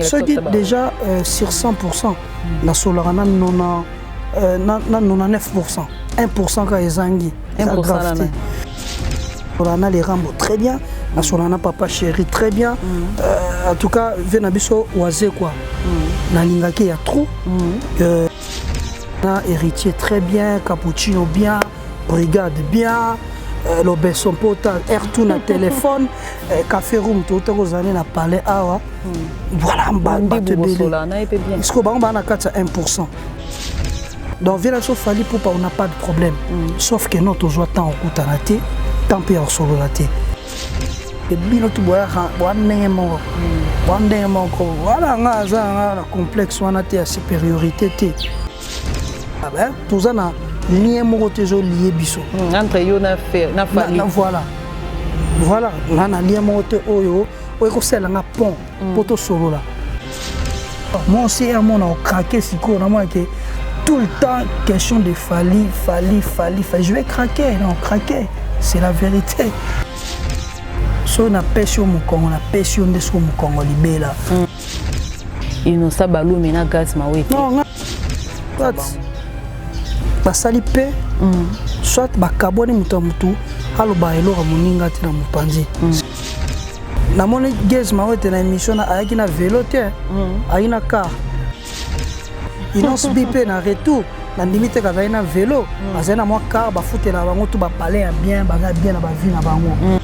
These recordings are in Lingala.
Soki déjà euh, sur 100% nasolaka na nona euh, na, na 99%, 1% kaka ezangi, eza grave te. Nasolaka na les Rambo très bien, nasolaka na papa chéri très bien. Mm. Euh, en tout cas, vie na biso waze quoi. Mm. Nalingaki ya trop. Mm. Euh, na héritier très bien, cappuccino bien, brigade bien. Euh, lobeso mpota air tout na téléphone euh, café room touta kozala na palais awa hmm. voilà bato ebele sikoyo bango baa na kati ya 1 pourcent donc vie na biso fali pupa on n'a pas de problème mm. sauf que non tozwa temps okutana te temps mpe ya kosolola te bino tu boyaka boya ndenge moko hmm. boya ndenge moko wala nga aza nga na complexe wana te ya supériorité te ah toza na lien moko te ezolie biso hmm, entre yo na, na Fally na, voilà voilà nga na lien moko te oyo oyo ekosalela nga pont mpo mm. tosolola moi aussi un mona okrake sikoyo namona ke tout le temps question de Fally Fally Fally Fally je vais craquer non craquer c'est la vérité soki napesi yo mokongo napesi yo nde soki mokongo libela mm. Innocent Balume na Gaz Mawete. Non, soit basali mpe mm. soit bakabwani moto ya motu aloba eloko ya moninga te na mopanzi mm. namoni Gaz Mawete na émission na ayaki na velo te mm. ayaki na car Innoss'B mpe na retour nandimi te kazali na velo mm. azali na mwa car bafutela bango tu bapalais ya bien baza bien na bavie na bango mm.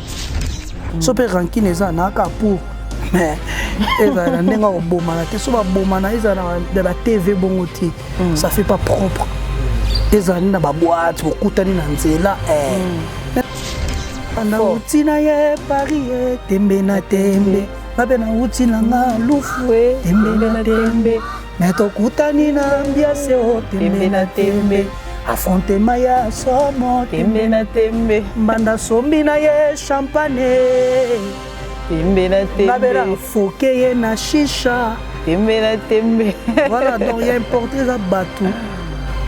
so mpe rancune eza nayaka pour mais ezala na ndenge ya kobomana te so babomana ezala na batv bongo te mm. ça fait pas propre ezala nde na baboite bokutani na nzela eh. mm. nauti na ye paris eh, tembe na tembe mabe nauti na nga lufu eh, tembe na tembe me tokutani na ambiance o oh, tembe na tembe affrontement ya somo tembe na tembe mbanda sombi na ye champagne tembe na tembe ngabela foke ye na shisha tembe na tembe voilà donc ya importe eza bato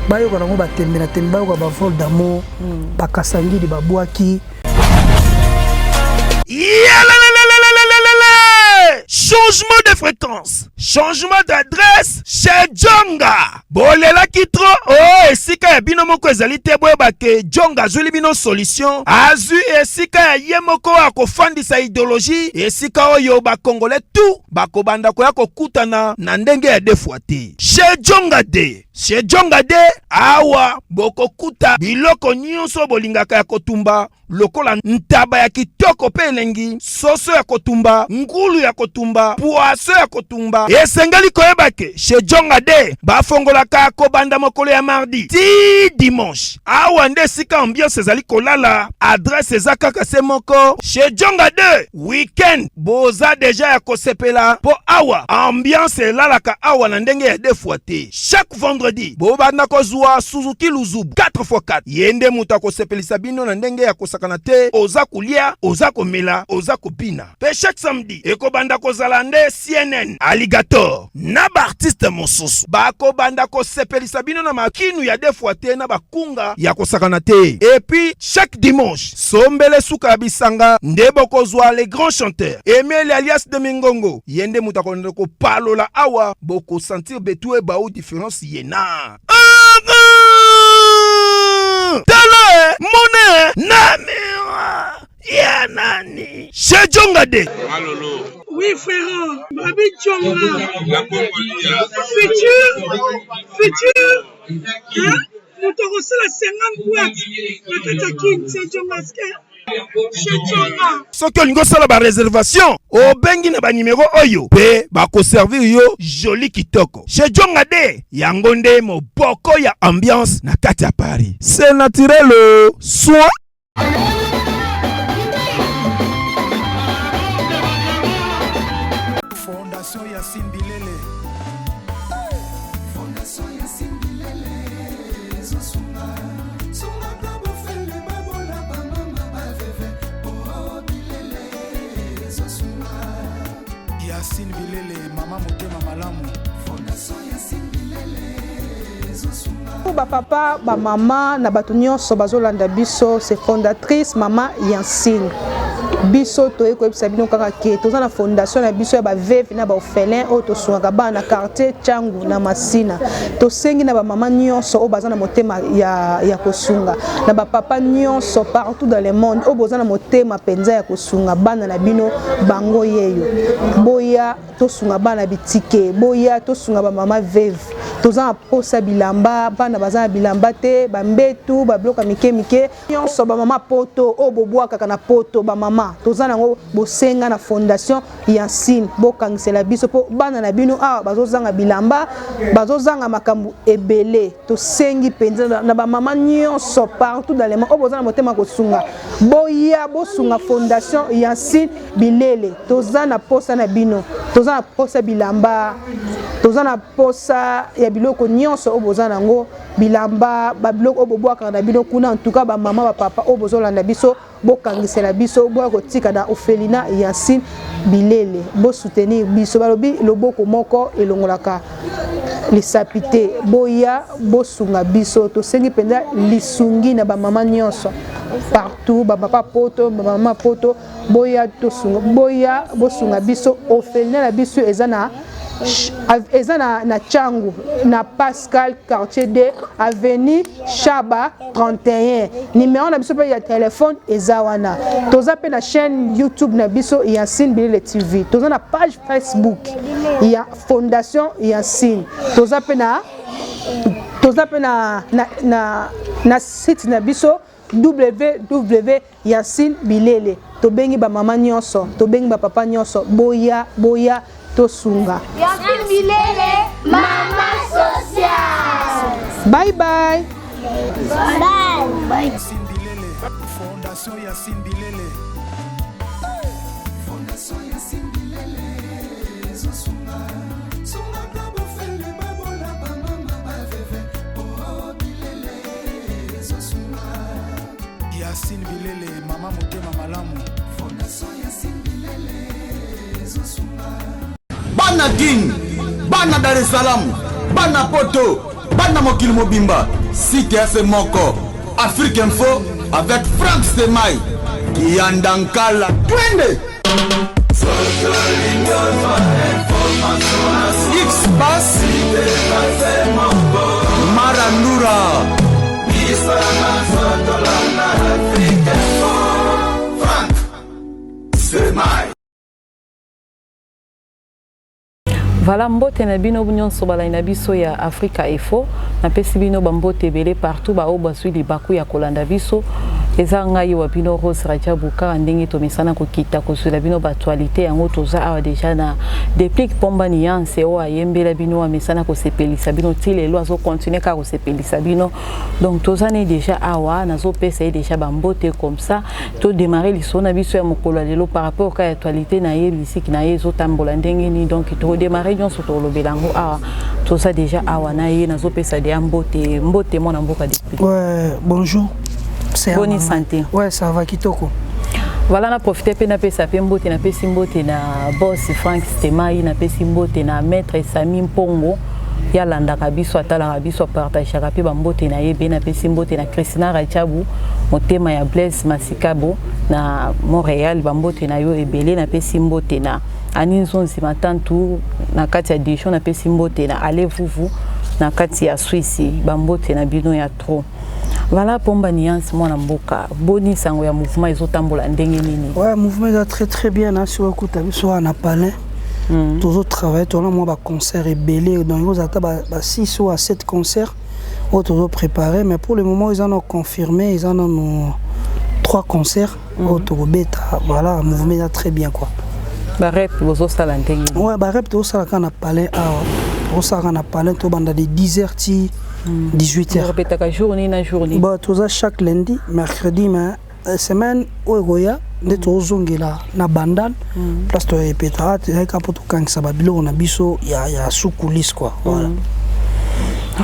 bayoka nango batembe na tembe bayoka bavol d'amour hmm. bakasangili babwaki Changement de fréquence, changement d'adresse chez Djonga. Bolelaki trop oh esika ya bino moko ezali te boyeba ke Djonga azwili bino solution. Azwi esika ya ye moko akofandisa idéologie esika oyo ba Congolais tout bakobanda koya kokutana na ndenge ya deux fois te. Chez Djonga de Chez Djonga de awa bokokuta biloko nyonso bolingaka ya kotumba lokola ntaba ya kitoko mpe elengi, soso ya kotumba, ngulu ya kotumba, poisson ya kotumba. Esengeli koyeba ke chez Djonga de bafongolaka kobanda mokolo ya mardi ti dimanche. Awa nde esika ambiance ezali kolala, adresse eza kaka se moko chez Djonga de weekend boza deja ya kosepela mpo awa ambiance elalaka awa na ndenge ya deux fois te. Chaque vendredi bobanda kozwa Suzuki Luzubu 4x4 ye nde moto akosepelisa bino na ndenge ya kosakana te, oza kolia, oza komela, oza kobina. Pe chaque samedi ekobanda kozala nde CNN, Alligator na ba artistes mosusu bakobanda kosepelisa bino na makinu ya deux fois te na bakunga ya kosakana te. Et puis chaque dimanche sombele suka ya bisanga nde bokozwa les grands chanteurs Emeli alias de Mingongo ye nde moto akolanda kopalola awa bokosentir betu ebau difference ye na tala mone na mira ya nani chez Djonga de Oui frère, Babi Djonga. Futur, futur, hein? Moto akosala 50 boîte na kati ya kin, c'est Djonga Chez Djonga. Soki olingi osala ba reservation obengi na ba numero oyo pe bakoservir yo joli kitoko. Chez Djonga de yango nde moboko ya ambiance na kati ya Paris. C'est naturel soin. Fondation Yacine Bilele. Fondation Yacine Bilele ezosunga sungaka bofele babola bamama baveve oh Bilele ezosunga Yacine Bilele mama motema malamu. Fondation Yacine Bilele ezosunga ba papa ba mama na bato nyonso bazolanda biso c'est fondatrice mama Yancine. Biso toye koyebisa bino kaka ke toza na fondation na biso ya ba veuve na ba orphelin oyo tosungaka bana na quartier Tshangu na Masina. Tosengi na ba mama nyonso oyo baza na motema ya, ya kosunga, na ba papa nyonso partout dans le monde oyo boza na motema mpenza ya kosunga bana na bino, bango yeyo boya tosunga bana bitike, boya tosunga ba mama veuve. Toza na posa bilamba, bana baza na bilamba te, ba mbetu, ba biloko ya mike mike nyonso. Ba mama poto oyo bobwakaka na poto, ba mama toza nango bosenga na fondation Yancine, bokangisela biso mpo bana na bino awa bazozanga bilamba, bazozanga makambo ebele. Tosengi mpenza na bamama nyonso partout dans le monde oyo boza na motema kosunga, boya bosunga fondation Yancine Bilele. Toza na posa na bino, toza na posa bilamba, toza na posa ya biloko nyonso oyo boza nango, bilamba, babiloko oyo bobwakaka na bino kuna. En tout cas bamama, bapapa oyo bozolanda biso, bokangisela biso, boya kotika na orphelinat Yancine Bilele, bosoutenir biso. Balobi loboko moko elongolaka lisapi te. Boya bosunga biso, tosengi mpenza lisungi na bamama nyonso partout, bapapa poto, bamama poto, boya tosunga, boya bosunga biso. Orphelinat na biso eza na eza na, na Tshangu na Pascal quartier D avenue Shaba 31. Numéro na biso pe ya téléphone eza wana. Toza pe na chaîne YouTube na biso Yancine Bilele TV, toza na page Facebook ya Fondation Yancine, toza pe na toza pe na, na, na, na site na biso www Yancine Bilele. Tobengi ba mama nyonso, tobengi ba papa nyonso, boya boya tosunga Yancine Bilele, mama sociale. Bye bye. Bye. Yacine Bilele, Fondation Yacine Bilele. Fondation Yacine Bilele ezosunga sungaka bofele babola bamama baveve oh Bilele ezosunga. Yacine Bilele, mama motema malamu. Fondation Yacine Bilele ezosunga. Bana Kin, bana Dar es Salaam, bana Poto, bana mokili mobimba, site ya se moko, Afrique Info avec Franck Semai, Kiyanda Nkala, twende! X Bass, Marandura. Franck Semai. Voilà, mbote na bino nyonso balai na biso ya Africa Info. Napesi bino bambote ebele partout baoyo bazwi libaku ya kolanda biso. Eza ngai wa bino Rose Rajabu, kaka ndenge tomesana kokita kozwela bino baactualité yango. Toza awa deja na Deplick Pomba Niance oyo ayembela bino, amesana kosepelisa bino ti lelo, azocontinue kaka kosepelisa bino. Donc toza ne deja awa, nazopesa ye deja bambote comme ça todémarre lisolo na biso ya mokolo ya lelo par rapport ka ya actualité na ye, misiki na ye ezotambola ndenge nini. Donc tokodémarre nyonso, tokolobela yango awa. Toza deja awa na ye, nazopesa deya mbote. Mbote mwana mboka Deplick. Ouais, bonjour. C'est Boni santé? Ouais, ça va kitoko. Voilà, na profite mpe napesa mpe mbote. Napesi mbote na boss Frank Stemai, napesi mbote na maître Sami Mpongo, ye alandaka biso, atalaka biso, apartageaka mpe bambote na ye be. Napesi mbote na Christina Rachabu, motema ya Blaise Masikabo na Montréal, bambote na yo ebele. Napesi mbote na Ani Nzonzi Matantu na kati ya Dijon, napesi mbote na Ale Vuvu na kati ya Swisi, bambote na bino ya trop. Voilà, Pomba Niance, mwana mboka, boni sango ya mouvement, ezotambola ndenge nini? Ouais, mouvement eza très très bien na soki okuta biso wana na palais. Tozotravaille, tona mwa baconcert ebele, donc ekozala ata ba 6 ou à 7 concert oyo tozoprépare, mais pour le moment eza nano confirmé, eza nano 3 concerts oyo tokobeta. Voilà, mouvement eza très bien quoi. Barep bozosala ndenge nini? Ouais, barep tozosala kaka na palais awa, tozosala kaka na palais, tobanda de 10 heures ti 18 heures. Borepetaka jour nini na jour nini? Bon, toza chaque lundi, mercredi, mais semaine oyo ekoya nde tozongela na Bandal, place toyepetaka. Tozalaki kaka mpo tokangisa babiloko na biso ya sous coulisse quoi, voilà.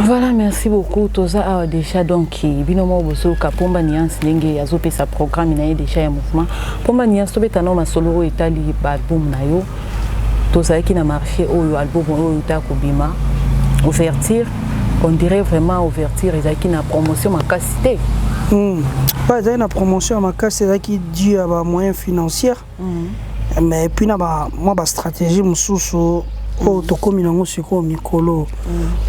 Voilà, merci beaucoup. Toza awa déjà, donc bino moko bozoluka Pomba Niance ndenge azopesa programme na ye déjà ya mouvement. Pomba Niance, tobeta nao masolo oyo etali baalbum na yo. Tozalaki na marché oyo album oyo euta kobima, Ouverture. On dirait vraiment ouverture ezalaki na promotion makasi te. Ba ezalaki na promotion ya makasi, ezalaki dû ya bamoyen financière, mais et puis na ba mwa bastratégie mosusu oyo tokómi nango sikoyo mikolo.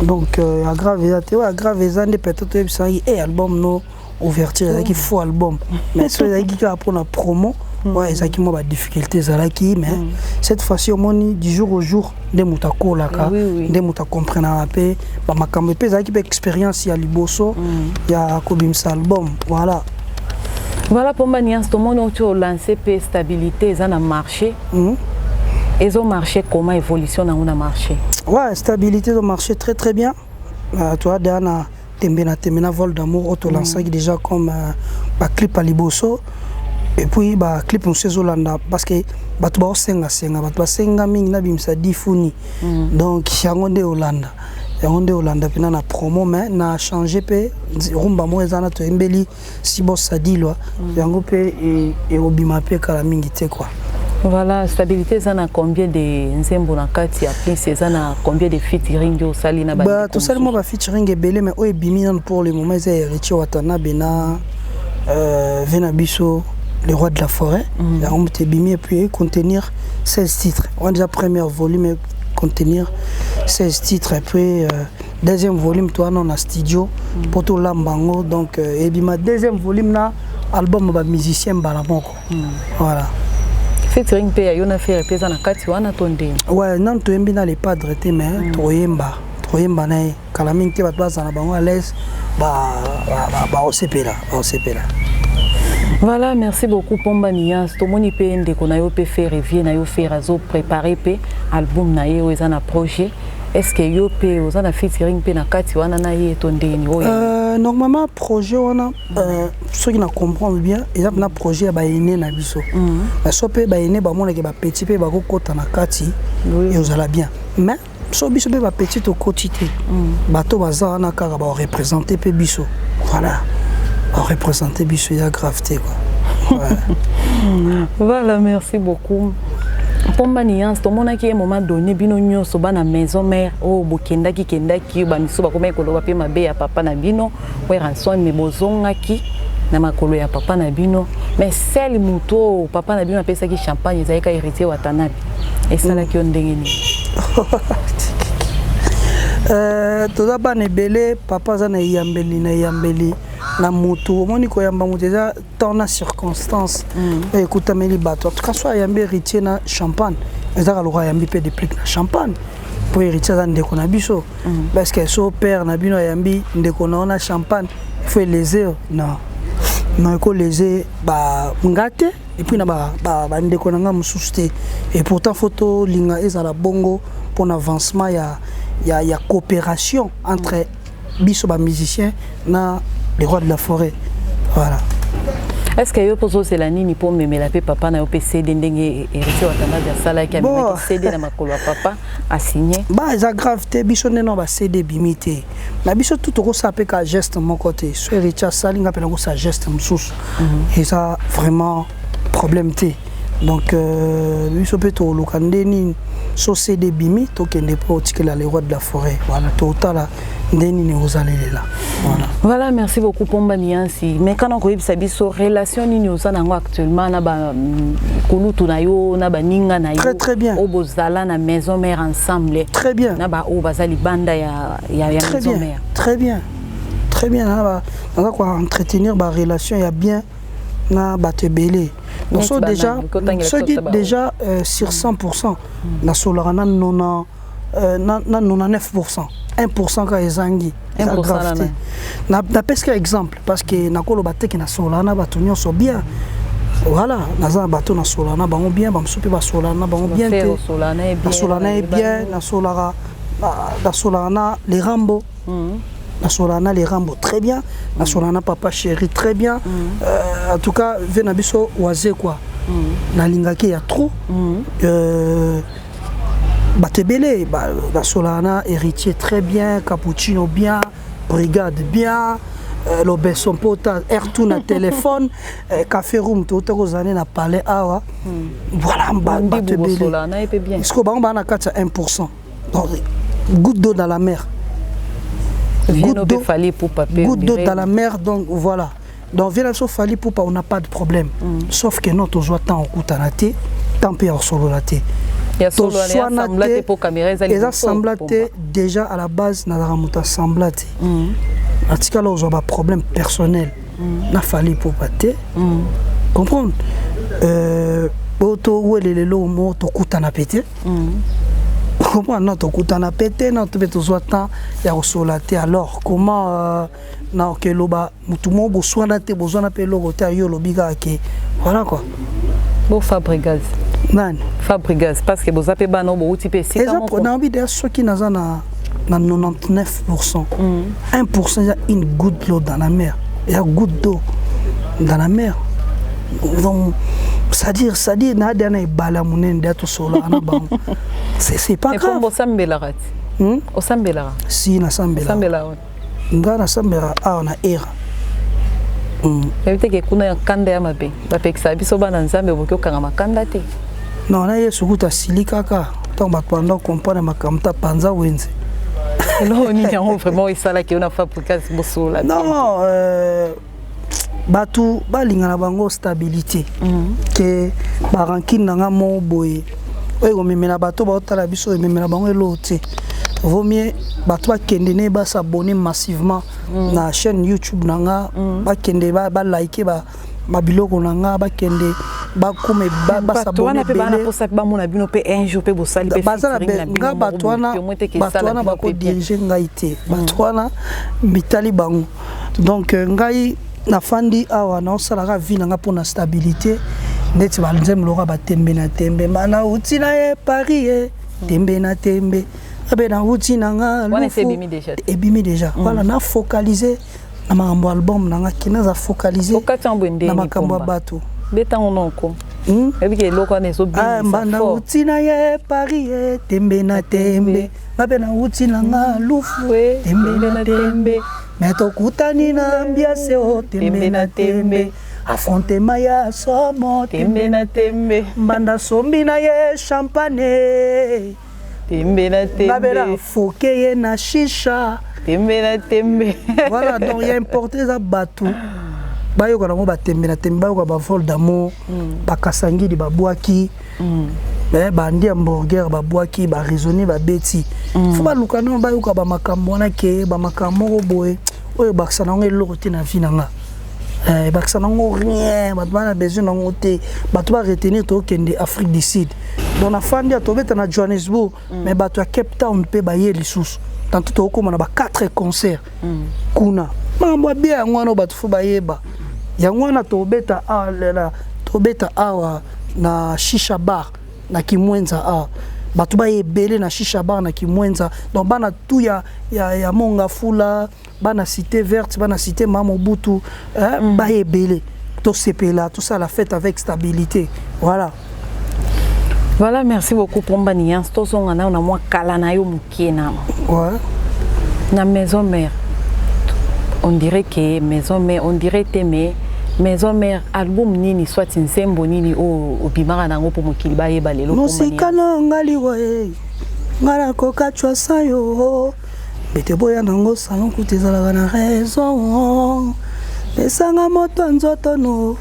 Donc ya grave eza te. Oyo ya grave eza nde peut-être oyebisaki e album no ouverture ezalaki faux album, mais so ezalaki kaka mpona promo, ouais, ezalaki mwa badifficulté ezalaki. Mais cette fois-ci, omoni, du jour au jour nde moto akolaka, nde moto akomprenaka mpe bamakambo. Mpe ezalaki mpe expérience ya liboso ya kobimisa album, voilà. Voilà, Pomba Nuance, tomoni oti olance mpe Stabilité, eza na marché, ezomarché comment? Évolution nango na marché? Ouais, Stabilité ezomarché très très bien. Toa deya na Tembe na Tembe na Vol d'amour oyo tolansaki déjà comme baclip ya liboso, et puis baclip mosusu ezolanda, parce que bato baosengasenga, bato basenga mingi nabimisa Difuni. Donc yango nde olanda, yango nde olanda mpena na promo. Mais na change mpe rumba moko eza na toyembeli Sibo Sadilwa, yango mpe ekobima mpe kala mingi te, quoi. Voilà, Stabilité eza na combien de nzembo na kati ya plus? Eza na combien de featuring osali na Ba tosali mwa bafeaturing ebele, mais oyo ebimi nano pour le moment eza Héritier Watanabe na ve na biso le roi de la forêt. Yango moto ebimi, et puis contenir 16 titres wana déjà. Premier volume contenir 16 titres, et puis deuxième volume to wana na studio mpo tolamba yango. Donc ebima deuxième volume na album bamusicien mbala moko, voilà. Featuring mpe ya yo na Ferre mpe eza na kati wana to ndeni? Ouais, nanu toyembi na le padre te, mais tokoyemba, tokoyemba na ye kala mingi te. Bato bazala na bango à l'aise, baosepela, baosepela. Voilà, merci beaucoup, Pomba Nuance. Tomoni mpe ndeko na yo mpe Ferre, vie na yo Ferre, azoprépare mpe album na ye oyo eza na projet. Est ce que yo mpe oza na featuring mpe na kati wana na ye to ndeni oyo? Normalement projet wana, soki na comprendre bien, eza mpena projet ya baene na biso. Mais so mpe baene bamonaki bapeti mpe bakokɔta na kati, ezala bien. Mais so biso mpe bapeti tokoti te, bato baza wana kaka bareprésente mpe biso, voilà, bareprésente biso, eza grave te, quoi. Ouais. Voilà, merci beaucoup, Pomba Nuance. Tomonaki ye moment donné, bino nyonso bana maison mère oyo bokendaki kendaki, bamisu bakomaki koloba mpe mabe ya papa na bino Werrason, me bozongaki na makolo ya papa na bino. Mais seul moto oyo papa na bino apesaki champagne ezalaki Héritier Watanabe. Esalaki yo ndenge nini? Toza bana ebele. Papa aza na eyambeli, na eyambeli na motu. Omoni, koyamba motu eza temps na circonstance oyo ekutameli bato. En tout cas, so ayambi Héritier na champagne, ezaka lokola ayambi mpe Déplique na champagne, mpo Héritier aza ndeko na biso. Parce que so père na bino ayambi ndeko na yo na champagne, il faut eleze? Non, non, ekoleze nga te, et puis na bandeko na nga mosusu te. Et pourtant faut tolinga ezala bongo mpona avancement ya coopération entre biso bamusicien na le roi de la forêt, voilà. Est ce que yo mpo ozozela nini mpo omemela mpe papa na yo mpe CD, ndenge Héritier Watanabe asalaki, amemaki CD na makolo ya papa, asigne? Ba eza grave te. Biso nde no baCD ebimi te na biso tu, tokosala mpe ka geste moko te. So Héritier asali, nga mpe nakosala geste mosusu, eza vraiment problème te. Donc biso mpe tokoluka nde nini, so CD ebimi, tokende mpo otikela le roi de la forêt. Voilà, totala nde nini ozalelela, voilà. Voilà, merci beaucoup, Pomba Nuance. Mais kana koyebisa biso relation nini oza nango actuellement na bakulutu na yo, na baninga na yo? Très, très bien. Oyo bozala na maison mère ensemble. Très bien. Na baoyo baza libanda ya Très maison bien. mère. Très bien, très bien. Naza koentretenir barelation ya bien na bato ebele. Donc so déjà, soki déjà sur 100, nasolaka na nona na 99, 1 kaka ezangi, eza grave te. Napesika exemple parce que nakoloba teke nasolaka na bato nyonso bien. Voilà, naza na bato nasolaka na bango bien, bamosusu mpe basolaka na bango bien te. Nasolaka na ye bien, nasolaka, nasolaka na les Rambo, nasolaka na les Rambo très bien, nasolaka na papa chéri très bien. En tout cas, ve na biso waze, quoi, nalingaki ya trop. Bato ebele nasolaka na Héritier très bien, Cappuccino bien, Brigade bien, Lobeso Mpota air tout na téléphone, Café Room touta kozala na palais awa. Voilà, bato ebele sikoyo bango baa na kati ya 1. Donc goutte d'eau dans la mer, goutte d'eau, goutte d'eau dans la mer. Donc voilà. Donc vieux na biso Fally Ipupa, on n'a pas de problème, sauf que non, tozwa temps okutana te, temps mpe ya kosolola te. Ya solo wana ya sembla te po caméra eza eza liboso, sembla Pomba. te. Déjà à la base nazalaka moto asembla te. Natikala ozwa baproblème personnel na Fally Ipupa te, comprendre? Po towelela eloko moko, tokutana pe te, comprendre? Non, tokutana pe te, non, to mpe tozwa temps ya kosolola te. Alors comment na okeloba motu moko boswana te, bozwana mpe eloko te, yo olobi kaka ke voilà quoi. Bo Fabregas. Nani? Fabregas, parce que boza mpe bana oyo bouti mpe esika Eza moko. Nayebi deya soki naza na 99%, 1% eza une goutte d'eau dans la mer, eza goutte d'eau dans la mer. Donc c'est-à-dire naa deya na ebale ya monene, deya tosololaka na bango, c'est pas grave. Epomba, osambelaka ti? Osambelaka? Si, nasambelaka. Osambelaka? Nga nasambelaka awa na era. Yebi te ke kuna ya kanda ya mabe, bapekisaka biso bana Nzambe, boki okanga makanda te. Non, na Yesu kuta asili kaka ntango bato banda comprendre makambo ta panza wenze. Eloko nini yango vraiment esalaki yo na Fabregas bosolola? Non, bato balinga na bango stabilité ke barancune na nga moko boye oyo ekomemela bato baotala biso, ememela bango eloko te. Vaut mieux bato bakende ne bas'abonner massivement na chaîne YouTube na nga, bakende balike babiloko na nga, bakende bakome Bato wana mpe bana mposa mpe bamona bino mpe un jour mpe bosali mpe Baza na featuring na bino nga moko bato boye, wana mpe omoi te ke bato esala wana bino mpe bien. bakodirige ngai te, bato wana mitali bango. Donc ngai nafandi awa, naosalaka vie na nga mpona stabilité, neti banzembo loka batembe na tembe, ma nauti na ye Paris ye tembe na tembe abe nauti na nga Wana esi Lufu. ebimi déjà te? Ebimi déjà. Voilà, na focaliser na makambo ya album na nga, kina naza focaliser Okati yango boye na ndeni makambo ya Pomba. bato. Betango noko oyebi ke eloko wana Ah, ezobimisa mbanda fort. uti na ye Paris ye tembe na tembe, nga mpe nauti na nga Lufu tembe na tembe, me tokutani na ambiance o tembe na tembe, affrontement ya somo tembe na tembe, mbanda sombi na ye champagne tembe na nga mpe tembe, nafoke ye na shisha tembe na tembe. Voilà, donc ya importe eza bato bayoka nango batembe na tembe, bayoka bavol d'amour, bakasangidi babwaki, bandi hamburger babwaki, baraisonne babeti. Fo baluka nano bayoka bamakambo wana ke bamakambo moko boye oyo ebakisa nango eloko te na vie na nga. Ebakisa nango rien, bato bana besoin nango te. Bato baretenir, tokende Afrique du Sud, donc nafandi ya tobeta na Johannesburg, mais bato ya Cape Town mpe baye lisusu. Tantôt tokóma na ba 4 concert kuna. Makambo ya bia yango wana oyo bato fo bayeba yango wana. Tobeta awa tobeta awa na Shisha Bar na Kimwenza awa, bato baye ebele na Shisha Bar na Kimwenza. Donc bana tu ya Mongafula, bana Cité Verte, bana Cité Ma Mobutu, baye ebele, tosepela, tosala fête avec stabilité, voilà. Voilà, merci beaucoup Pomba Niance. Tozonga nayo na mwa kala na yo mokie nano. Na Maison Mère, on dirait que Maison Mère, on dirait te, mais Maison Mère, album nini soit nzembo nini oyo obimaka nango mpo mokili bayeba lelo Pomba Mosika Niance? Na nga liwa ye nga nakoka cwasa yo mbete boya nango salon kuta ezalaka na raison esanga moto ya nzoto no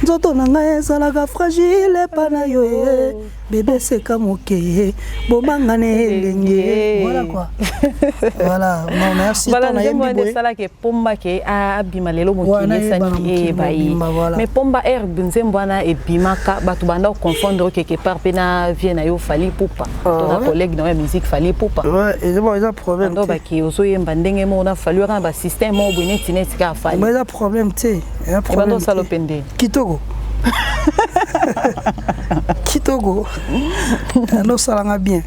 nzoto na ngai ezalaka fragile epa na yo ye bebe seka moke bomanga na elenge. Voilà quoi, voilà, non, merci. Voilà. Ntango Nzembo nayembi wana boye esalaka epomba ke abima lelo mokili Wana esani eyebana mokili eyeba ye. mobimba, voilà. Mais Pomba, aire nzembo wana ebimaka, bato banda koconfondre quelque part mpe na vie na yo Fally Ipupa to na collègue na yo ya musique Fally Ipupa. Ouais, eza bon, eza problème Ando te. Baki ozoyemba ndenge moko na Fally wana, basystème moko boye neti neti kaka Fally. Mais eza problème te, eza Ebanda problème osala te. mpe ndeni? Kitoko kitoko, nosalanga bien,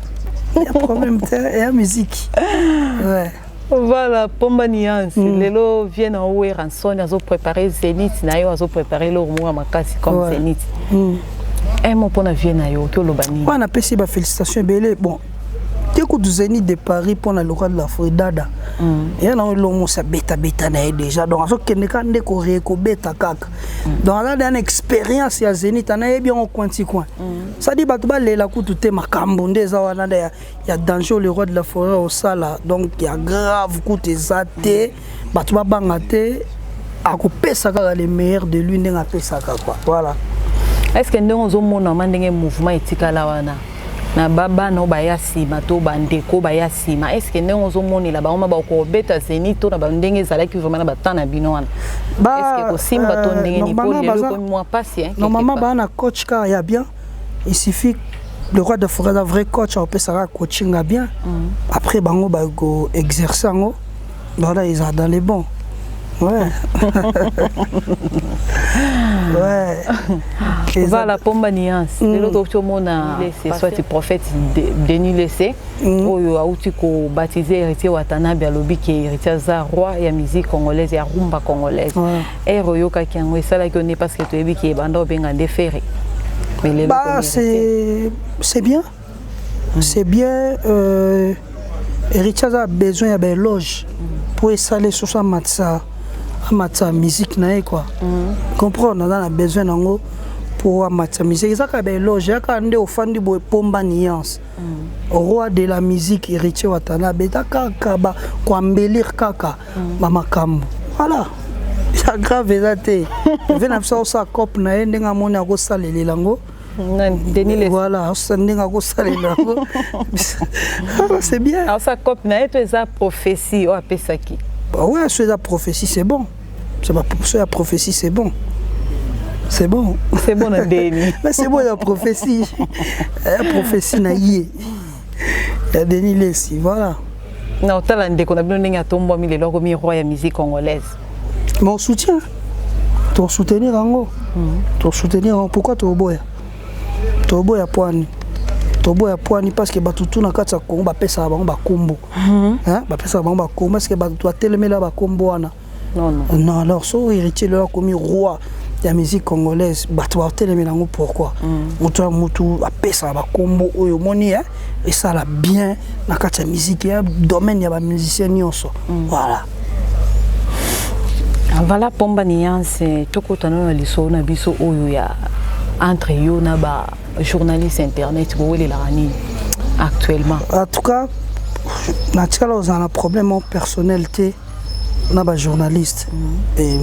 ya problème te, eya musique, ouais. Voilà, Pomba Niance, lelo vie na Werrason azoprépare Zénith na yo, azoprépare eloko moko ya makasi comme Zénith. Un mot mpona vie na yo, oki oloba nini? Wana napesi bafélicitation ebele. Bon te, kutu Zénith de Paris mpona le roi de la forêt dada eya nango eloko mosi abetabeta na ye déjà, donc azokende kaka nde korie kobeta kaka. Donc aza deya na expérience ya Zénith, anayebi yango coin ti coin. C'est-à-dire bato balela kutu te, makambo nde eza wana nde ya danger le roi de la forêt osala. Donc ya grave kutu eza te, bato babanga te. Akopesa kaka le meilleur de lui ndenge apesaka quoi, voilà. Est ce que ndenge ozomona ma ndenge mouvement etikala wana na babana oyo baya nsima to bandeko baya nsima, est ce que ndenge ozomonela bango ma bakobeta Zénith to na bandenge ezalaki vraiment na batemps na bino wana, est ce que kosimba to ndenge nini? Po lelo ekomi mwa pasi. Normalement baa na coach kaka ya bien. Il suffit le roi de forêt aza vrai coach, akopesaka coaching ya bien. Après bango bako exercer yango, voilà, ils dans les bons. Ouais. Voilà, Pomba Nuance. Lelo tokuti omona soit prophète Denis Lese oyo auti kobaptiser Héritier Watanabe, alobi ke Héritier aza roi ya musique congolaise, ya rumba congolaise. Ere oyokaki yango, esalaki yo nde? Parce que toyebi ke ebanda obenga nde Ferre. Mais lelo bah, c'est bien, c'est bien. Héritier aza besoin ya baéloge mpo esala esusu amatisa musique na ye quoi. Comprendre, naza na besoin nango mpo amatisa musique. Eza kaka baéloge, yaka nde ofandi boye, Pomba Nuance, roi de la musique, Héritier Watanabe, eza kaka koembellir kaka bamakambo. Voilà, eza grave, eza te. Ve na biso akosala cope na ye ndenge amoni akosalelela yango. Voilà, ndenge akosalela yango, c'est bien. Aosala cope na ye to eza prophétie oyo apesaki? Ouais, so eza prophétie, c'est bon. So ya prophétie, c'est bon, c'est bon. C'est bon na ndeni? Mais c'est bon ya prophétie, ya prophétie na ye ya Denis Lesi, voilà. Na otala ndeko na bino ndenge atombwami lelo, akomi roi ya musique congolaise. Mais on soutient, tosoutenir yango, tosoutenir yango. Pourquoi toboya? Toboya pwani, toboya pwani? Parce que bato tu na kati ya Congo bapesaka bango bakombo, bapesaka bango bakombo. Parce que bato batelemela bakombo wana? Non, non. Non. Alors so Héritier lelo akomi roi ya musique congolaise, bato batelemela yango pourquoi? Moto ya motu apesaka bakombo oyo omoni esala bien na kati ya musique, ya domaine ya bamusicien nyonso, voilà. Voilà, Pomba Nuance, tokota nano na lisolo na biso oyo ya entre yo na ba journaliste internet. Bowelelaka nini actuellement? En tout cas, natikala kozala na problème personnel te na bajournaliste.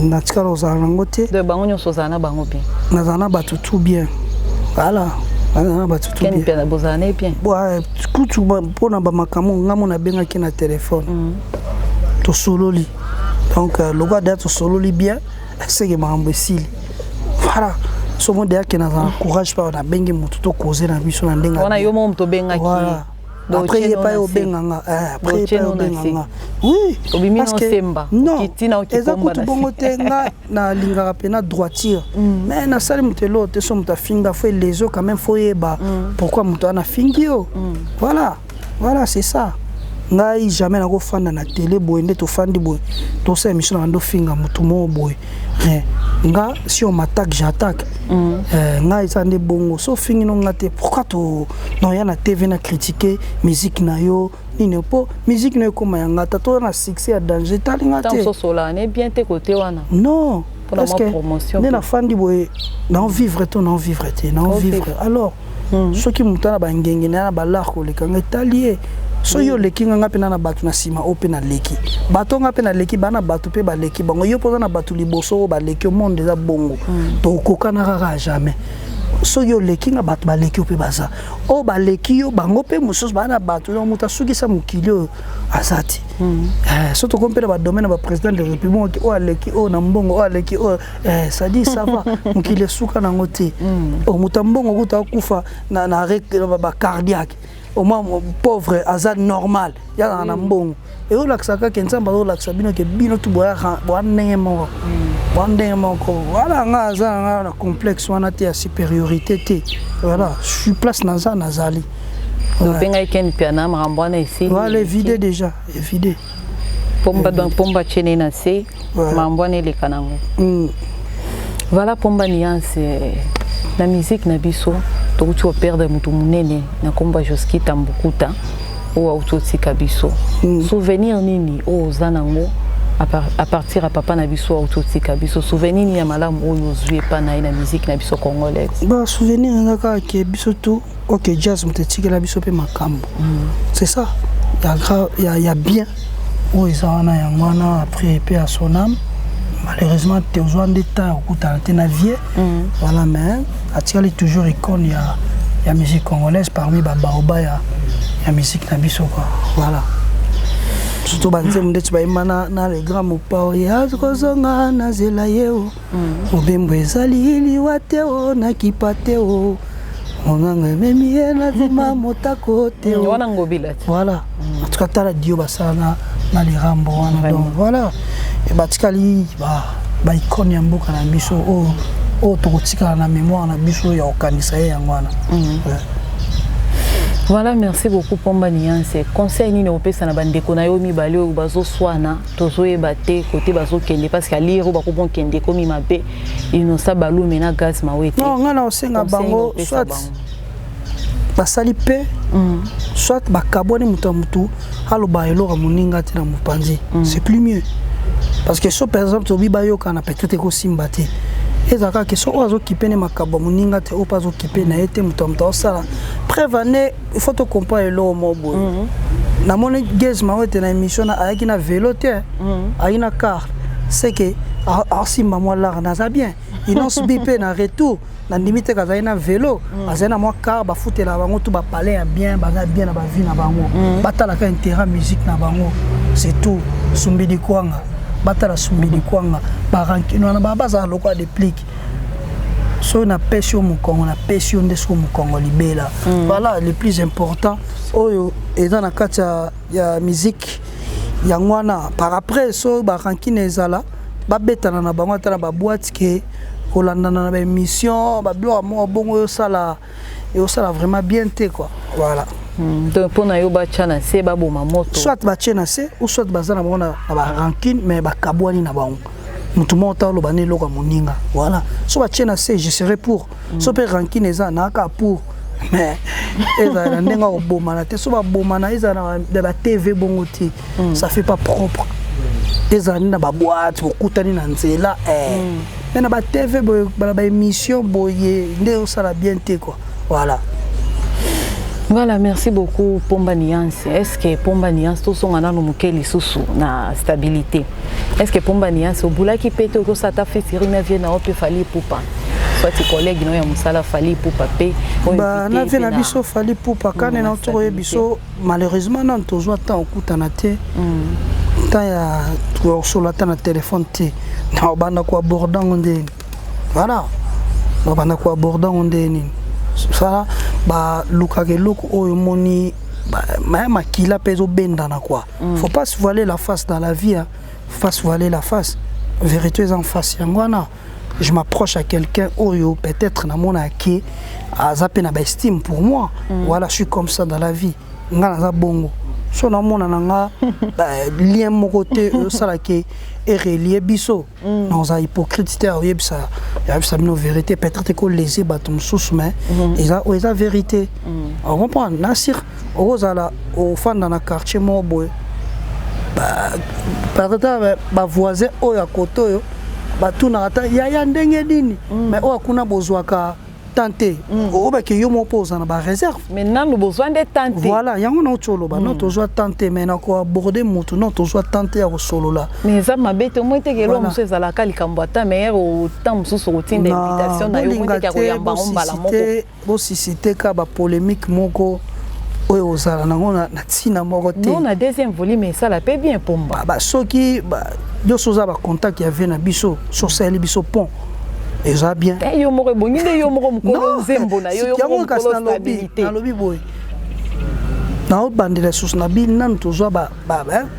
Natikala kozala nango te. De bango nyonso ozala na bango bien? Nazala na bato tout bien, voilà, nazala na bato tout bien. Bozala na ye bien? Kutu mpona bamakambo nga mo nabengaki na telefone, tosololi. Donc lokwa deya tosololi bien, seke makambo esili, voilà. So mo deya ke nazala courage mpa nabengi motu, tokoze na biso na ndenge wana. Yo mo moto obengaki? Voilà. Après ye pa ye obenganga, après ye pa ye obenganga, oui. Obimi no semba? Non, eza kutu bongo te. Nga nalingaka mpena droiture, mais nasali moto eloko te. So moto afinga, faut elezo quand même, faut yeba pourquoi moto wana afingi yo. Voilà, c'est ça. Ngai jamais nakofanda na télé boye nde tofandi boye, tosala émission na bando, ofinga motu moko boye. Nga, si on m'attaque, j'attaque. Ngai eza nde bongo. So ofingi no nga te, pourquoi to noya na TV na critiquer musique na yo nini? Mpo musique na yo ekóma ya nga ta toza na succès ya danger, talinga te. Ososolaka ne bien te kote wana? Non, parce que nde nafandi boye, naovivre to naovivre te, naovivre. Alors soki moto ana bangenge na ya na balar koleka nga, etali ye. Soki oleki nga, nga mpe na na bato na nsima oyo mpe naleki bato, nga mpe naleki bana, bato mpe baleki bango, yo mpo oza na bato liboso oyo baleki yo. Monde eza bongo, tokokana kaka jamais. Soki oleki nga, bato baleki yo mpe baza oyo baleki yo, bango mpe mosusu baa na bato. Donc moto asukisa mokili oyo aza te. So tokomi mpe na badomaine ya baprésident de république, oyo aleki oyo na mbongo, oyo aleki oyo, c'est-à-dire ça va, mokili esuka nango te. Moto ya mbongo kuta akufa na bacardiaque, au moins pauvre aza normal, yazaka na mbongo. Ezolakisa kaka Nzambe azolakisa bino ke bino tu boya ndenge moko, boya ndenge moko. Voilà, nga aza na nga na complexe wana te ya supériorité te. Voilà, je suis place naza, nazali. Obengai Ken Piana, makambo wana esili? Voilà, évide déjà, évide. Pomba, donc Pomba tiene na se makambo wana eleka nango. Voilà, Pomba Nuance, na musique na biso tokuti koperdre motu monene na nkombo ya Joski Tambukuta oyo auti otika biso. Souvenir nini oyo oza nango à partir ya papa na biso auti otika biso? Souvenir nini ya malamu oyo ozwi epa na ye na musique na biso congolaise? Ba souvenir eza kaka ke biso tu OK Jazz moto etikela biso mpe makambo, c'est ça ya, ya, ya bien oyo eza wana, yango wana. Après, mpe ya son âme. Malheureusement tozwa nde temps ya kokutana te na vie. Voilà, mais atikali toujours icône ya musique congolaise, parmi babaoba ya musique na biso quoi. Voilà, surtout banzembo ndeti bayemba na le grand Mopao, ye akozonga na zela ye o mobembo ezali liwa te o nakipa te o monganga ememi ye na nsima motako te o. Wana Ngobila te. Voilà, en tout cas tala dio basala na lirambo wana. Donc voilà, batikali baicône ya mboka na biso oyo tokotikala na mémoire na biso ya kokanisa ye, yango wana. Ouais. Voilà, merci beaucoup Pomba Niance. Conseil nini opesa na bandeko na yo mibale oyo bazoswana, tozoyeba te kote bazokende, parce que alire oyo bakobokende ekomi mabe, Innocent Balume na Gaz Mawete? Non, ngai na osenga bango, soit basali mpe, soit bakabwani, moto ya motu aloba eloko ya moninga te na mopanzi, c'est plus mieux, parce que so par exemple tobi bayokana, peut-être ekosimba te. Ezalaka ke so oyo azokipe ne makambo ya moninga te, oyo mpe azokipe na ye te, moto ya moto aosala preuve ane. Il faut tocomprendre eloko moko boye. Namoni Gaz Mawete na émission na ayaki na vélo te, ayaki na car, c'est que asimba mwa lar naza bien. Innoss'B mpe na retour, nandimi te kazali na vélo, azali na mwa car. Bafutela bango tu bapalais ya bien, baza bien na bavie na bango. Batalaka intérêt musique na bango, c'est tout. Sumbidi kwanga, batala sumbidi kwanga, barancune wana bazala lokola déplique. Soki napesi yo mokongo, napesi yo nde soki mokongo libela. Voilà, le plus important oyo eza na kati ya musique, yango wana. Par après, so barancune ezala, babetana na bango ata na baboîte, ke kolandana na baémission, babiloko moko bongo oyo osala, eosala vraiment bien te quoi. Voilà. Donc mpo na yo, batya na se, baboma moto. Soit batie na se ou soit baza na bango na barancune, mais bakabwani na bango, motu moko ta oloba na eloko ya moninga. Voilà, so batie na se, je serai pour. So mpe rancune eza, naaka pour, mais ezala na ndenge ya kobomana te. So babomana, ezala na batv bongo te, ça fait pas propre. Ezala nde na baboîte, bokutani na nzela, mais na batv boye, na baémission boye nde osala bien te quoi. Voilà. Voilà, merci beaucoup Pomba Niance. Est-ce que Pomba Niance, tosonga nano moke lisusu na stabilité. Est-ce que Pomba Niance obulaki pe te okosala featuring na vie na yo mpe Fally Ipupa? Soit collègue no ya mosala Fally Ipupa mpe. Ba na vie na biso Fally Ipupa kane na tokoyebi biso, malheureusement nanu tozwa temps okutana te, temps ya kosolola ata na telefone te. Na obanda koaborder yango ndeni? Voilà, na obanda koaborder yango nde nini? Sala balukaka eloko oyo omoni maya makila mpe ezobendana quoi. Faut pas se voiler la face dans la vie, hein. Faut pas se voiler la face, vérité eza en face. Yango wana je m'approche à quelqu'un oyo peut-être namona ke aza mpe na baestime pour moi. Voilà, je suis comme ça dans la vie, nga naza bongo. So namona na nga lien moko te osalaki erelie biso, naza hypocrite te. Oyebisa, yebisa bino vérité, peut-être ekolese bato mosusu, mais eza oyo eza vérité, ocomprendre. Nasir okozala ofanda na quartier moko boye, peut-être bavoisin oyo ya kote oyo batunaka ata yaya ndenge nini, mais oyo akuna bozwaka temps te, oyobaki yo moko mpo oza na baréserve. Mais nanu bozwa nde temps te. Voilà, yango na oti oloba, non, tozwa temps te, mais na koaborder motu, non, tozwa temps te ya kosolola. Mais eza mabe te, omoi teke eloko mosusu ezalaka likambo ata meilleur temps mosusu kotinda invitation na yo, omoi teke ya koyamba ngo mbala moko. Bosusciter ka bapolémique moko oyo ozala nango na ntina moko te. Non, na deuxième volume esala mpe bien, Pomba. Soki nyonso oza bacontact ya vie na biso, so osaleli biso pont, eza bien. Yo moko ebongi nde yo moko mokolo nzembo na yo, yo moko mokolo stabilité. Nalobi boye, naobandela lisusu na bino, nanu tozwa,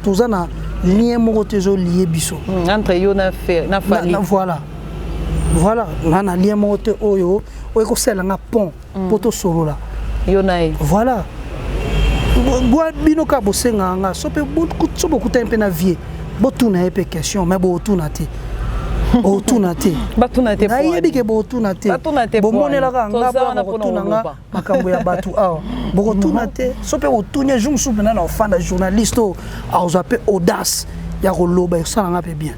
toza na lien moko te ezolie biso. Entre yo na Fally. Voilà, nga na lien moko te oyo oyo ekosalela nga pont mpo tosolola. Yo na ye. Voilà, bwa bino kaka bosengaka nga so mpe so bokutani mpe na vie, botuna ye mpe question, mais bootuna te, otuna te. Batuna te. Nayebi ke bootuna te, bomonelaka nga mpona kotuna nga makambo ya bato awa. Bokotuna te. So mpe botuni jour mosusu mpena na ofanda, journaliste oyo azwa mpe audace ya koloba, esalanga mpe bien.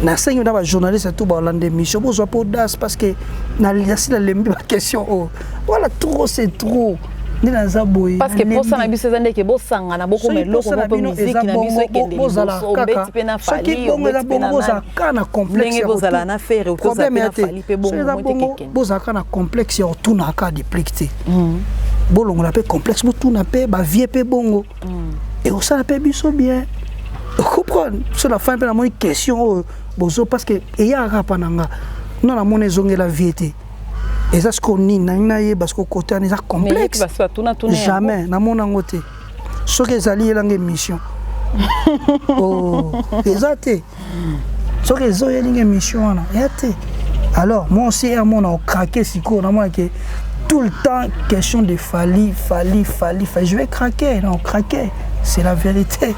Nasengi na bajournaliste to balanda émission, bozwa mpe audace, parce que nasi nalembi baquestion oyo. Voilà, trop c'est trop. Nde naza boye. Parce que posa na biso eza ndeke bosangana bokoma eloko moko miziki na biso ekende liboso, obeti mpe na Fally, obeti mpe na bozala kaka na complexe ndenge bozala na Ferre, okozala mpe na Fally mpe bongo eza bongo, bozala kaka na complexe ya kotunaka Deplick te. Bolongola mpe complexe, botuna mpe bavie mpe bongo, ekosala mpe biso bien, comprendre. So na fin mpe namoni question oyo bozo, parce que eyaka kaka mpa na nga no, namoni ezongela vie te. Eza sikoyo nini nangi nayeba sikoyo kote wana eza complexe? Jamais namona yango te. Soki ezali, yelanga émission. Oh, eza te. Soki ezoyelinga émission wana ya te. Alors moi aussi amona ocraquer sikoyo, namona ke tout le temps question de Fally, Fally, Fally, Fally, je vais craquer. Non, craquer, c'est la vérité,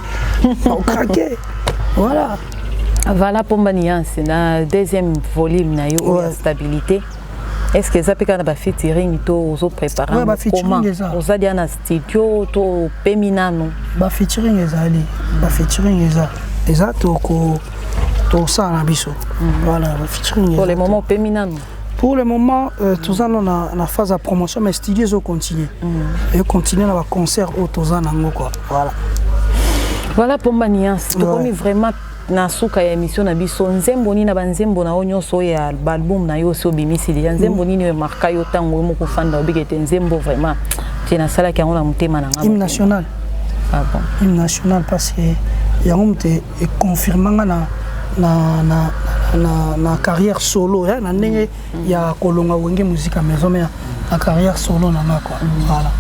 non, craquer, voilà. Voilà, Pomba Nuance, na deuxième volume na yo oyo ya stabilité, est ce que eza mpe kaka na bafeaturing to ozoprépare? Ouais, bafeaturing eza. Oza dia na studio to opemi nano? Bafeaturing ezali, bafeaturing eza toko tosala na biso, voilà, bafeaturing. Pour le moment opemi nano? Pour le moment, toza no na phase ya promotion, mais studio ezocontinue, ezocontinue na baconcert oyo toza nango quoi, voilà. Voilà, Pomba Nuance, tokomi vraiment na suka ya émission na biso. Nzembo nini na banzembo na yo nyonso oyo ya baalbum na yo osi obimisi deja, nzembo nini oyo emarka yo ntango oyo moko ofanda obiki ete nzembo vraiment te nasalaki yango na motema na nga? Hymne national. Ah bon? Hymne national, parce que yango moto econfirma nga na carrière solo, eh, na ndenge ya kolonga Wenge Musique ya Maison Mère, na carrière solo na nga quoi, voilà.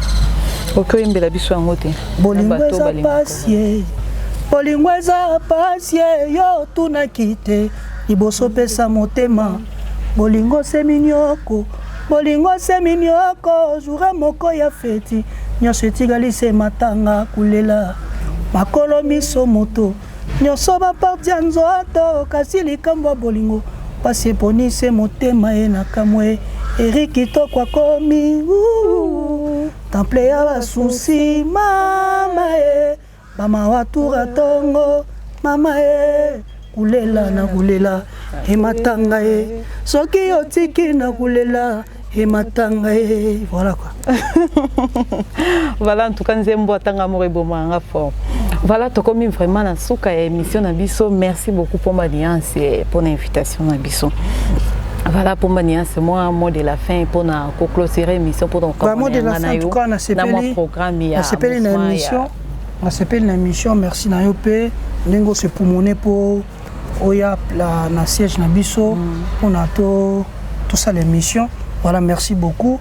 Oki oyembela biso yango te? Bolingo eza pasi ye, bolingo eza pasi ye, yo tunaki te liboso pesa motema. Bolingo se minioko, bolingo se minioko, jour moko ya feti nyonso etikali se matanga, kulela makolo miso moto nyonso baparti ya nzoto. Kasi likambo ya bolingo pasi eponi se motema ye na kamwe. Eri kitoko akomi temple ya basusi mama e bamawa tura ntongo mama e kulela na kulela ematanga ye soki otiki na kulela ematanga ye, voilà quoi. Voilà, en tout cas nzembo atanga moko ebomaka fort. Voilà, tokomi vraiment na suka ya émission na biso. Merci beaucoup, Pomba Nuance, mpona invitation na biso. Voilà, Pomba Nuance, moi mot de la fin mpona koclôturer émission, mpona mot de la fin, en tout cas nasepeli programme ya nasepeli na émission, nasepeli na émission. Merci na yo mpe ndenge osepumone mpo oya na siège na biso mpona to tosala émission. Voilà, merci beaucoup.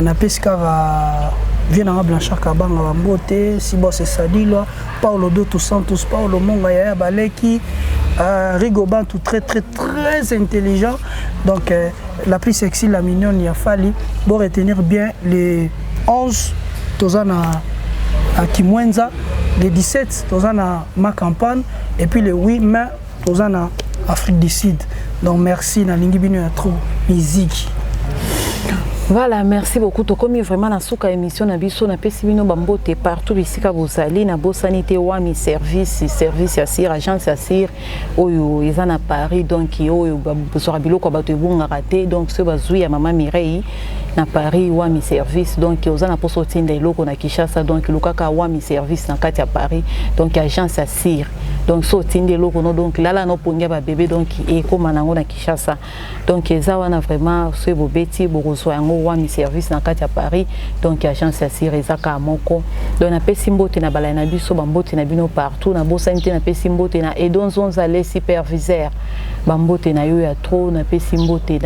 Napesi kaka vie nanga Blanchard Kabanga bambote, Sibos Esadilwa, Paulo Doto Santos, Paulo Monga, yaya baleki, Rigo Bantu, très très très intelligent. Donc la plus sexy, la mignonne ya Fally. Bo retenir bien, les 11 toza na à Kimwenza, le 17 toza na Ma Campagne et puis le 8 mai toza na Afrique du Sud. Donc merci, nalingi bino ya trop, musique. Voilà, merci beaucoup. Tokomi vraiment na suka émission na biso. Napesi bino bambote partout bisika bozali. Nabosani te Wami Service, service ya Sir, agence ya Sir oyo eza na Paris. Donc oyo bazwaka biloko ya bato ebungaka te. Donc soki bazwi ya mama Mireille na Paris, Wami Service. Donc oza na mposa otinda eloko na Kinshasa, donc lukaka Wami Service na kati ya Paris, donc agence ya Sir. Donc so otindi eloko no, donc lala no pongi ya babebe, donc ekóma nango na Kinshasa. Donc eza wana vraiment, soki bobeti bokozwa yango, Wami Service na kati ya Paris, donc agence ya Sir eza kaka moko. Donc napesi mbote na balai na biso, bambote na bino partout. Nabosani te, napesi mbote na Edon Zonza le superviseur, bambote na yo ya trop. Napesi mbote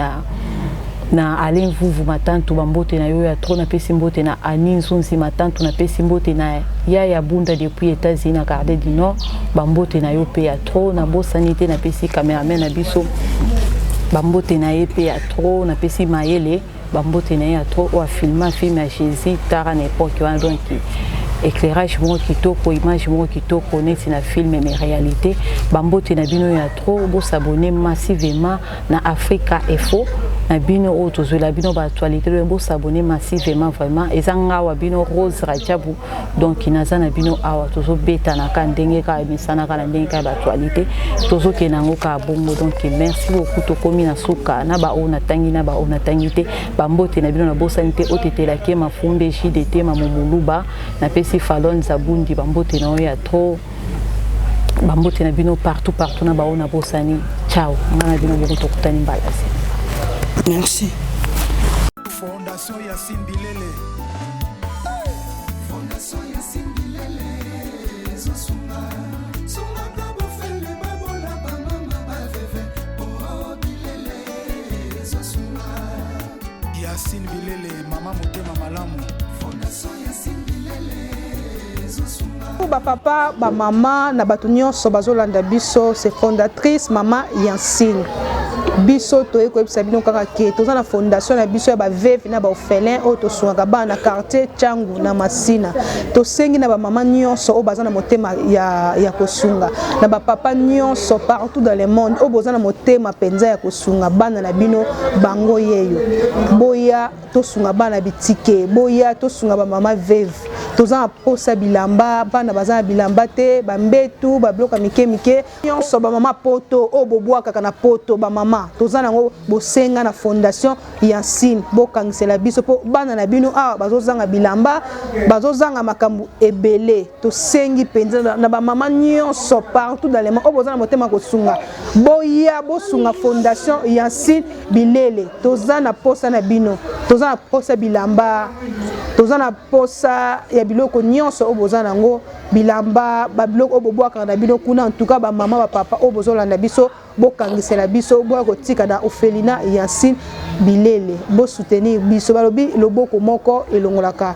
na Alain Vuvu Matantu, bambote na yo ya trop. Napesi mbote na Ani Nzunzi Matantu, napesi mbote na Yaya Bunda depuis États-Unis na Cardet du Nord, bambote na yo mpe ya trop. Nabosani te, napesi cameraman na biso bambote na ye mpe ya trop. Napesi Mayele bambote na ye ya trop, oyo afilma film ya Jésus Tara na époque wana. Donc Éclairage moko kitoko, image moko kitoko neti na film mais réalité. Bambote na bino ya trop, bo s'abonner massivement na Africa Info. Na bino oyo tozwela bino ba actualité, bo s'abonner massivement vraiment. Eza ngawa bino Rose Rajabu. Donc naza na bino awa tozobetanaka ndenge kaka emesanaka na ndenge kaka baactualité tozokende yango kaka bongo. Donc merci beaucoup, tokomi na suka na baoyo natangi na baoyo natangi te. Bambote na bino nabosani te, otetelaki mafumbe jdt mamomoluba, napesi Falon Zabundi bambote na oyo ya trop. Bambote na bino partout partout na baoyo nabosani. Ciao, nga na bino bongo, tokutani mbala se. Merci. Fondation Yacine Bilele. Fondation Yacine Bilele ezosunga sungaka bofele babola bamama baveve oh bilele ezosunga. Yacine Bilele, mama motema malamu. Fondation Yacine Bilele ezosunga. Bapapa, bamama na bato nyonso bazolanda biso, c'est fondatrice mama Yansine. Biso toyei koyebisa bino kaka ke toza na fondation na biso ya baveuve na baorphelin oyo tosungaka bana na quartier Tshangu na Masina. Tosengi na bamama nyonso oyo baza na motema ya kosunga, na bapapa nyonso partout dans le monde oyo boza na motema mpenza ya kosunga bana na bino, bango yeyo, boya tosunga bana bitike, boya tosunga bamama veuve. Toza na posa bilamba, bana baza na bilamba te, bambetu, babiloko ya mike mike nyonso. Bamama poto oyo bobwakaka na poto, bamama toza nango bosenga na fondation Yansine, bokangisela biso mpo bana na bino awa bazozanga bilamba, bazozanga makambo ebele. Tosengi mpenza na bamama nyonso partout dans le monde oyo boza na motema kosunga, boya bosunga fondation Yansine Bilele. Toza na posa na bino, toza na posa bilamba, toza na posa ya biloko nyonso oyo boza nango, bilamba, babiloko oyo bobwakaka na bino kuna. En tout cas, bamama, bapapa oyo bozolanda biso, bokangisela biso, boya kotika na orphelinat Yansine Bilele, bosoutenir biso. Balobi loboko moko elongolaka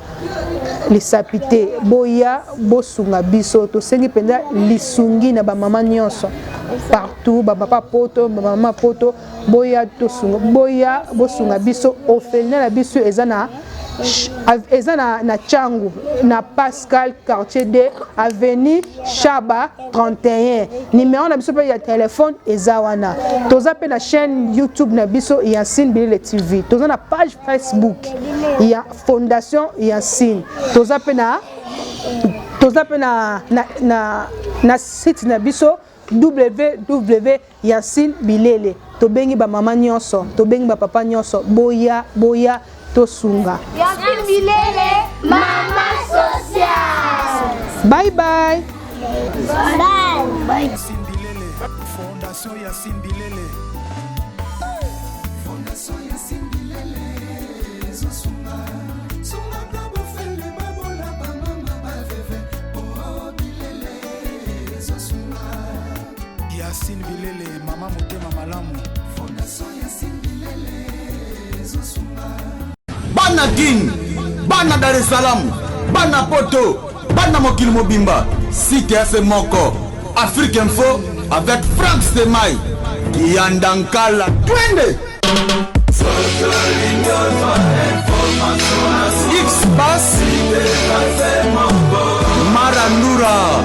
lisapi te. Boya bosunga biso. Tosengi mpenza lisungi na bamama nyonso partout, bapapa poto, bamama poto, boya tosunga, boya bosunga biso. Orphelinat na biso eza na Tshangu, na Pascal, quartier D, avenue Shaba 31. Numéro na biso mpe ya telefone eza wana. Toza mpe na chaîne YouTube na biso Yansine Bilele TV, toza na page Facebook ya fondation Yansine, toza mpe na site na biso www Yacine Bilele. Tobengi bamama nyonso, tobengi bapapa nyonso, boya, boya tosunga. Yacine Bilele, mama sociale. Bye bye. Bye. Yacine Bilele, Fondation Yacine Bilele. Fondation Yacine Bilele ezosunga sungaka bofele babola bamama baveve oh bilele ezosunga. Yacine Bilele, mama motema malamu. Fondation Yacine Bilele ezosunga. Bana Kin, bana Dar es Salaam, bana poto, bana mokili mobimba, site ya se moko, Afrique Info avec Frank Semai Kiyanda Nkala, twende X Bas Marandura.